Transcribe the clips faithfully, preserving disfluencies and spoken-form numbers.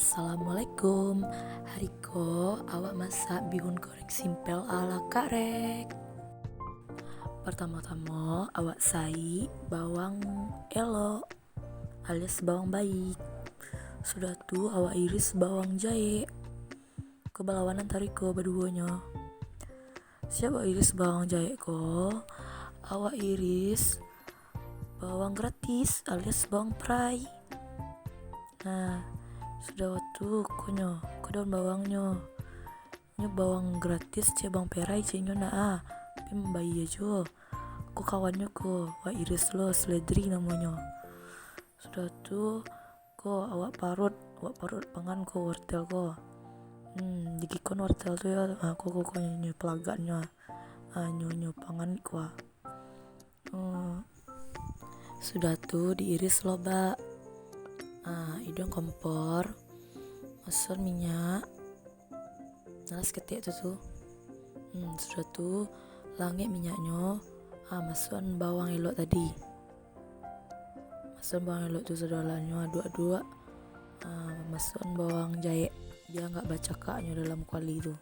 Assalamualaikum. Hari ko awak masak bihun goreng simpel ala Kak Rek. Pertamo-tamo awak saik bawang elok alias bawang baik. Sudah tu awak iris bawang jaek. Ko balawanan tadi ko baduonyo. Siap awak iris bawang jaek ko, awak iris bawang gratis alias bawang perai. Nah, sudah tu, ko nyo, ko daun bawangnyo. Nyo bawang gratis, cek bawang perai, cek nyo nak ah, tapi mambayia juo. Ko kawannyo ko, wak iris lo, seledri namonyo. Sudah tu, ko awak parut, awak parut pangan ko wortel ko. Hmm, digikon wortel tu yo, ah, ko, ko, ko, nyo, nyo pelagaknyo, ah, nyo, nyo pangan ko, ah. Hmm. Sudah tu diiris lo bak, ah, iduang kompor, masuak minyak, nah, saketek tu, tu. Hmm, sudah tu, langek minyaknyo, ah, masuakan bawang elok tadi. Masuakan bawang elok tu, sudah lah nyo aduak-aduak, ah, masuakan bawang jaek, bia agak bacakaknyo dalam kuali tu.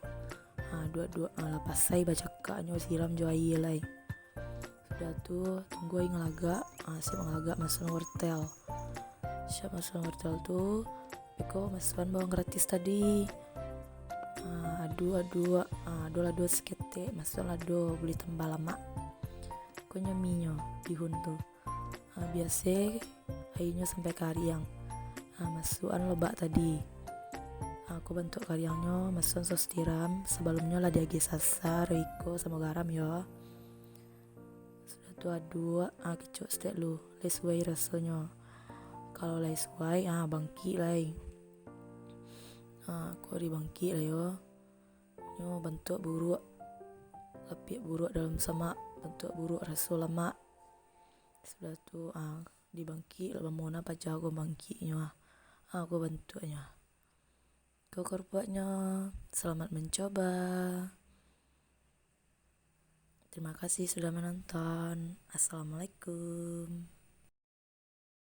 Ah, aduak-aduak, ah, lah pasai bacakaknyo, siram jo aia lai. Sudah tu, tunggu aia ngalagak, ah, siap ngalagak masuakan wortel. Siap masuakan wortel tu, iko masuakan bawang gratis tadi. Ah, aduak-aduak, ah, ado lado saketek, masuakan lado, buliah tambah lamak. Ko nyo minyo, bihun tu. Ah, biaso aianyo sampai kariang. Ah, masuakan lo bak tadi. Ah, ko bantuak kariangnyo, masuakan saus tiram, sabalumnyo lah diagiah sasa, roiko, samo garam yo. Sudah tu aduak, ah, kicok saketek lu, lai suai rasonyo. Kalau lai suai, ah, bangkik lai. Ah, ko dibangkik lai yo. Nyo bantuak buruak, lapiak buruak dalam samak, bantuak buruak raso lamak. Sudah tu, ah, dibangkik lah, bamona paja ko bangkiknyo, ah. Ah, ko bantuaknyo. Ko karupuaknyo, selamat mencoba. Terima kasih sudah menonton. Assalamualaikum.